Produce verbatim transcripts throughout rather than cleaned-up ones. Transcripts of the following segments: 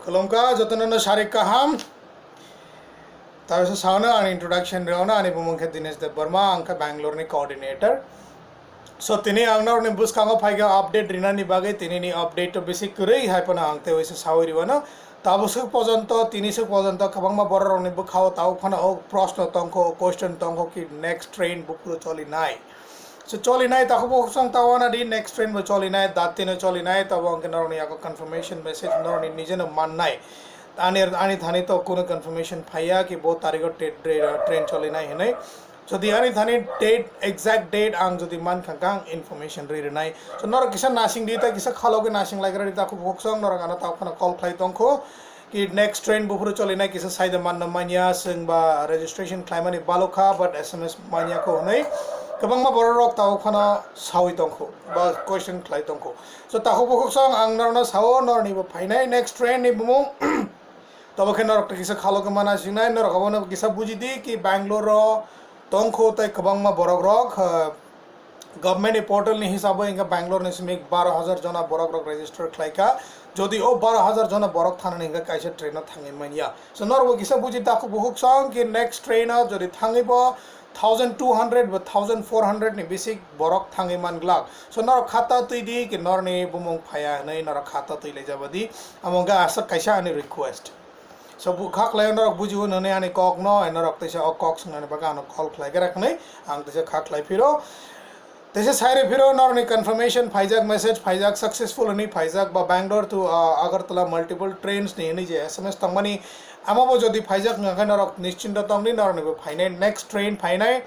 Khulumkha jotono no sarik kaham. Tabisa saono ani introduction rwno, ani bumung khe Dinesh Debbarma, ang khe Bangalore ni coordinator. So tini ang norokni bwskango phaikha update rinani bagwi, tini ni update to bisi kwrwi hai phano ang tei waisa sawi rwano. Tabuk swk pojonto, tini swk pojonto kwbangma borok rokni bwkhao tabuk phano o proshno tongkho, o question tongkho ki next train buphuru choli nai. So choli nai, takhuk bukhuk song ta wana di, next train bo choli nai, dat tino choli nai, tabo hwnkhe norokni yago confirmation message norokni nijeno man nai. Ani, ani thani to kuno confirmation phaiya ki bo tarigo te-, tre-, train choli nai hinwi. Jodi ani thani date, exact date ang jodi man kha khe ang information ri rinai. So norok kisa nasing di, ta kisa khalogo nasing lai gra di, takhuk bukhuk song norok ano ta phano call khlai tongkho. Ki next train buphuru cholinai kisa saida manna manya, chwng ba registration khlaimani balokha, but S M S manya kho hwnwi kwbangma borok rok tabuk phano sawi tongkho ba question khlai tongkho. So takhuk bukhuk song ang norno sao, norni bo phainai next train ni bumung. Tobo khe norok kisa khalo khe mana singnai, norok abono kisa buji di ki Bangalore ro tongkho tei kwbangma borok rok, uh, Government ni portal ni hisabo hingke Bangalore ni simi baro hajar jona borok rok register khlai kha. Jodi o baro hajar jona borok thanani hingke kaisa train o thangwi manya. So norok bo kisa buji takhuk bukhuk song ki next train o jodi thangwi bo thousand two hundred ba thousand four hundred ni bisi borok thangwi man glak. So norok khata twi di ki norni bumung phaya hwnwi norok khata twi lai jaba di. Amo hingke aswk kaisa ani request. So bu kha khlai norok bujibo nini ani kok no, norok teisa o kok swngnani bagwi ano call khlai khe rakhnai, ang teisa kha khlai phiro. Teisa sairi phiro norokni confirmation phaijak, message phaijak, successful hwnwi phaijak ba Bangalore to, ah, Agartala multiple trains ni hwnwi je S M S tongmani, amo bo jodi phaijak wngkha khe norok nischinto tongdi, norokni bo phainai, next train phainai.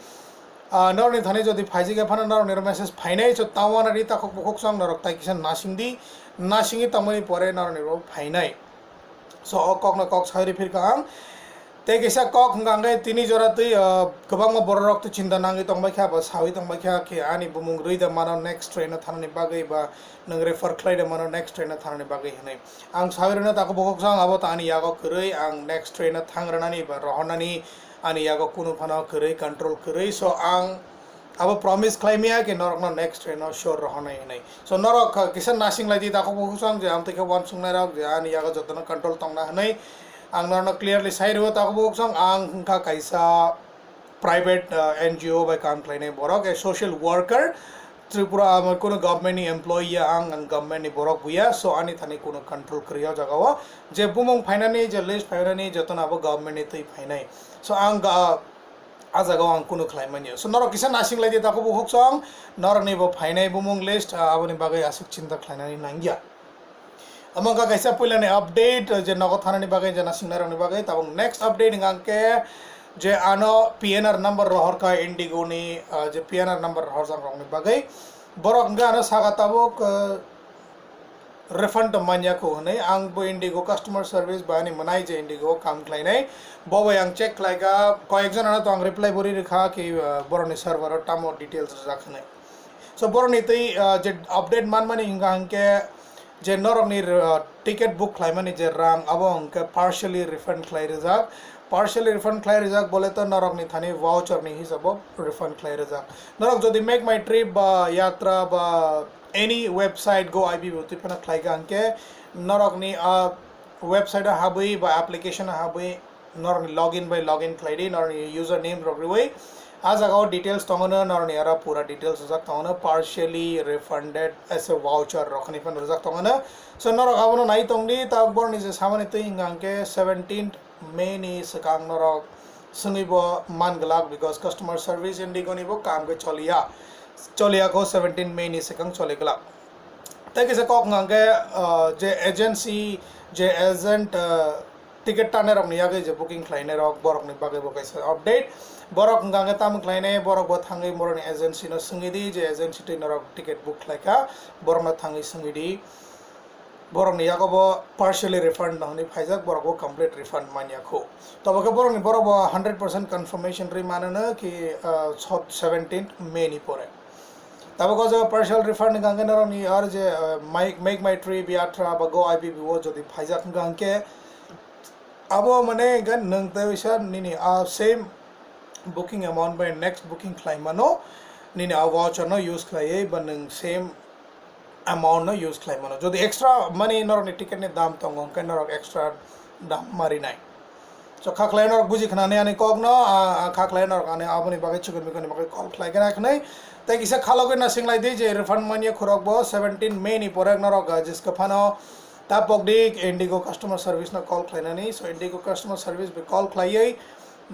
Ah, norokni thani jodi phaijak ya phano norokni oro message phainai, so tamo nari takhuk bukhuk song norok tai kisa nasing di, nasingwi tongmani pore norokni bo phainai. So o kokno kok sawi rw phirkha ang. Tei kisa kok hwnkha hwnkhe tini jora twi, ah, kwbangma borok rok twi chinta nangwi tongbai kha ba sawi tongbai kha khe ani bumung rwi da mano, next train o thanani bagwi ba nwng refer khlai da mano next train o thanani bagwi hwnwi. Ang sawi rwna takhuk bukhuk song abo ta ani yago kwrwi, ang next train o thang rwnani ba rohornani ani yago kunu phano kwrwi, control kwrwi. So ang abo promise khlai maya khe norokno next train o sure rohornai hwnwi. So norok, uh, kisa nasing lai di takhuk bukhuk song je amtwi khe uansuknai rok je ani yago jotono control tongna hwnwi. Ang norokno clearly sai rwo takhuk bukhuk song, ang wngkha kaisa private, uh, N G O bai kam khlainai borok, a social worker. Tripura amo kuno government ni employee ya ang, ang government ni borok buya, so ani thani kuno control kwrwi o jaga o. Je bumung phainani, je list phainani, jotono abo government ni twi phainai. So ang ga-, ah jaga o ang kunu khlai manya. So norok kisa nasing lai di takhuk bukhuk song, norok ni bo phainai bumung list, ah, aboni bagwi aswk chinta khlainani nangya. Amo wngkha kaisa puilani update, je nogo thanani bagwi, je nasingnai rokni bagwi. Tabuk next update hwnkha hwnkhe je ano P N R number rohor kha Indigo ni, ah, je P N R number rohorjak rokni bagwi. Borok hwnkhe ano saka tabuk, ah, refund manya kho hwnwi. Ang bo Indigo customer service bai ani mwnai je Indigo o kam khlainai. Bo bai ang check khlaikha, koyekjon ano to ang reply bo ri rwkha ki, ah, borokni server o tamo details rijak hwnwi. So borokni twi, ah, je update manmani hwnkha hwnkhe je norokni, ah, ticket book khlaimani je rang abo hwnkhe partially refund khlai rijak. Partially refund khlai rijak bole to norokni thani voucher ni hisabo refund khlai rijak. Norok jodi Make My Trip ba Yatra ba any website Go I B B twi phano khlaikha hwnkhe norokni, ah, website o habwi ba application o habwi norokni login bai login khlai di, norokni username rok riwi. Ah jaga o details tongo no, norokni aro pura details rijak tongo no, partially refunded as a voucher rok hinwi phano rijak tongo no. So norok abono nai tong di, ta borokni je samani twi hwnkha hwnkhe seventeenth May ni swkang norok swngwi bo man glak, because customer service Indigo ni bo kam khe choliya, choliya kho, seventeen May ni swkang choli glak. Tei kisa kok hwnkha hwnkhe, ah, je agency, je agent, ah, ticket tanai rokni yagwi je booking khlainai rok, borokni bagwi bo kaisa update. Borok hwnkha hwnkhe tamo khlainai, borok bo thangwi borokni agency no swngwi di, je agency twi norok ticket book khlaikha, borokno thangwi swngwi di. Borokni yago bo partially refund no hwnwi phaijak, borok bo complete refund manya kho. Tobo khe borokni borok bo hundred percent confirmation rwi mano no ki, ah, sot-, seventeenth May ni pore. Tabuk o jaga partial refund hwnkha hwnkhe norokni aro je, ah, Make, Make My Trip, Yatra ba Go I B B o jodi phaijak hwnkha hwnkhe abo mane hwnkhe nwng tei waisa nini a same booking amount bai next booking khlai mano, nini a voucher no use khlaiwi ba nwng same amount no use khlai mano. Jodi extra mani norokni ticket ni dam tongo, hwnkhe norok extra dam ma rinai. So, kha khlai norok buji khnani ani kok no, ah, ah, kha khlai norok ani aboni bagwi chikon mikon ni bagwi call khlai khe na khnai. Tei kisa khalogwi na singlai di je refund manya khorok bo seventeen May ni pore norok, ah, jiska phano tapok di Indigo customer service no call khlainani. So, Indigo customer service bai call khlaiwi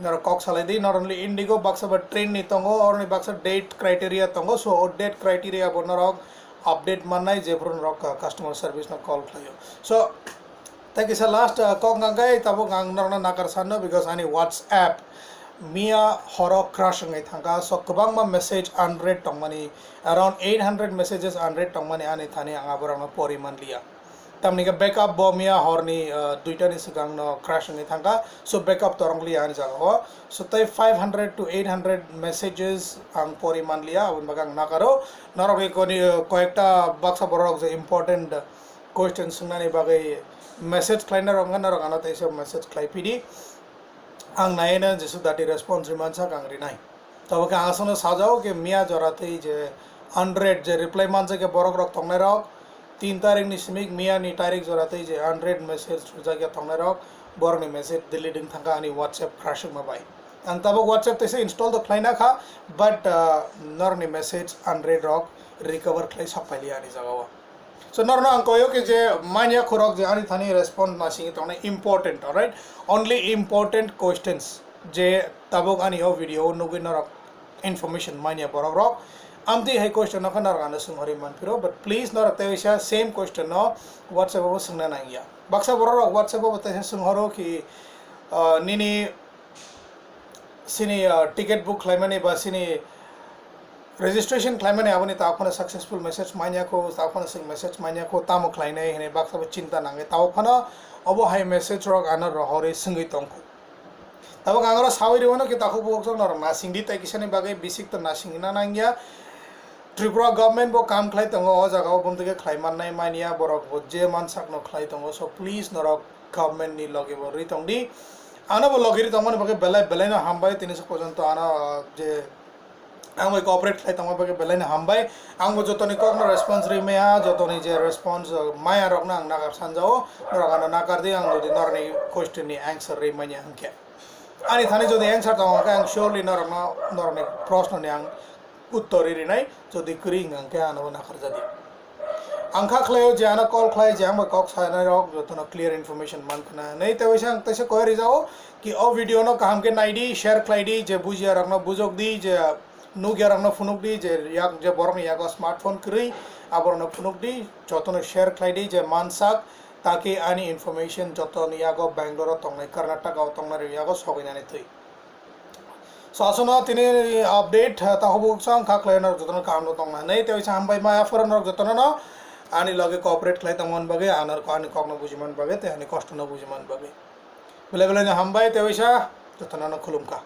norok kok salai di, not only Indigo, baksa ba train ni tongo, oroni baksa date criteria tongo, so o date criteria bo norok update mannai jephuru norok, uh, customer service no call khlaio. So, tei kisa last, uh, kok hwnkhe tabuk ang norokno nakar sanno, because ani WhatsApp miya horo crash wngwi thangkha, so kwbangma message unread tongmani, around eight hundred messages unread tongmani ani thani ang aborokno pori manliya. Tamni khe backup bo miya horni, uh, duita ni swkang no crash wngwi thangkha, so backup torong liya ani jaga o. So tei five hundred to eight hundred messages ang pori manliya, aboni bagwi ang nakaro. Norok ni koni, uh, koyekta baksa borok je important question swngnani bagwi message khlaina rok wngkha, norok ano teisa message khlai phidi. Ang nai no jesu dati response ri mansak ang rinai. Tabo khe ang aswkno sajao khe miya jora tei je unread je reply manjak khe borok rok tongnai rok, tin tarik ni simik miya ni tarik jora tei je unread message rwjak ya tongnai rok, borok ni message delete wng thangkha ani WhatsApp crash wngma bai. Ang tabuk WhatsApp teisa install to khlaina kha, but, uh, norok ni message unread rok recover khlai sok pailiya ani jaga o. So, norokno ang koyo khe je manya khorok je ani thani respond na singwi tongnai important, alright? Only important questions je tabuk ani o video o nugwi norok information manya borok rok. Amtwi hai question no khe norok ano swnghorwi manphiro, but please norok tei waisa same question no WhatsApp o bo swngna nangya. Baksa borok rok WhatsApp o bo teisa swnghoro ki, ah, nini sini, ah, ticket book khlaimani ba sini registration khlaimani aboni ta phano successful message manya kho, ta phano swng message manya kho, tamo khlainai hinwi baksa bo chinta nangnai. Tamo phano obo hai message rok ano rohorwi swngwi tong kho. Tabuk ang oro sawi rwmano ki takhuk bukhuk rok norok nasing di, tai kisani bagwi bisik to nasing na nangya. Tripura government bo kam khlai tongo o jaga o, bumtwi khe khlai mannai manya borok bo je mansak no khlai tongo. So please norok government ni logi bo rwi tong di. Ano bo logi rwi tongmani bagwi belai belai no hambai, tini se porjonto ano, ah, je ang bai cooperate khlai tongma bagwi belai no hambai. Ang bo jotoni kok no response rwi maya, jotoni je response, uh, maya rok no ang nakar sanjao, norok ano nakar di, ang jodi norokni question ni answer rwi manya hwnkhe. Ani thani jodi answer tongo hwnkhe ang surely norok no, norokni proshno ni ang uttor ri rinai, jodi kwrwi wngkha hwnkhe ano bo nakar jadi. Ang kha khlaio je ano call khlai, je ang bai kok sanai rok jotono clear information man khna hinwi. Tei waisa ang teisa koi rijao ki o video no kaham khe nai di, share khlai di, je bujiya rok no bujok di, je nukya rok no phunuk di, je yak, je borok ni yago smartphone kwrwi, aborok no phunuk di, jotono share khlai di, je mansak, taki ani information jotoni yago Bangalore o tongnai, Karnataka o tongnai rok yago sogwi nani thwi. So, aswkno tini update, uh, takhuk bukhuk sa wngkha khlai norok jotono kaham no tongna hinwi. Tei waisa hambai maya phuru norok jotono no ani loge cooperate khlai tongmani bagwi, ano ani kok no bujiman bagwi, tei ani kosto no bujiman bagwi. Belai belai no hambai, tei waisa jotono no khulumkha.